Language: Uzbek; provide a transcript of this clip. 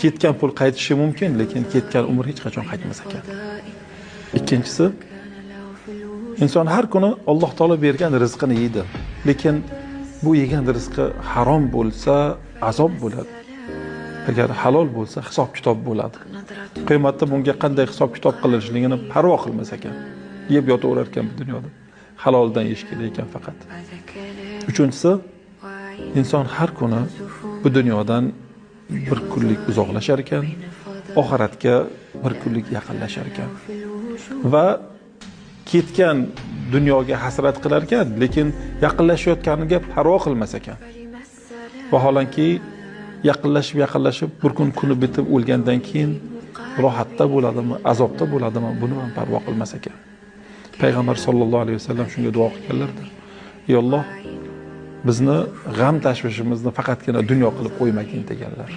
Ketgan pul qaytishi mumkin, lekin ketgan umr hech qachon qaytmas ekan. Ikkinchisi, inson har kuni Alloh taolo bergan rizqini yeydi, lekin bu yegan rizqi harom bo'lsa, azob bo'ladi. Agar halol bo'lsa, hisob kitob bo'ladi. Qiyomatda bunga qanday hisob kitob qilinishligini parvo qilmas ekan. Yeb yotaverar ekan bu dunyoda. Haloldan yeyish kerak ekan faqat. Uchinchisi, inson har kuni bu dunyodan bir kunlik uzoqlashar ekan, oxiratga bir kunlik yaqinlashar ekan. Va ketgan dunyoga hasrat qilar ekan, lekin yaqinlashayotganiga parvo qilmas ekan. Vaholanki yaqinlashib yaqinlashib bir kun kuni bitib o'lgandan keyin rohatda bo'ladimi, azobda bo'ladimi, buni ham parvo qilmas ekan. Payg'ambar sollallohu alayhi vasallam shunga duo qilganlardir. Ey Alloh, bizni g'am tashvishimizni faqatgina dunyo qilib qo'ymagin deganlar.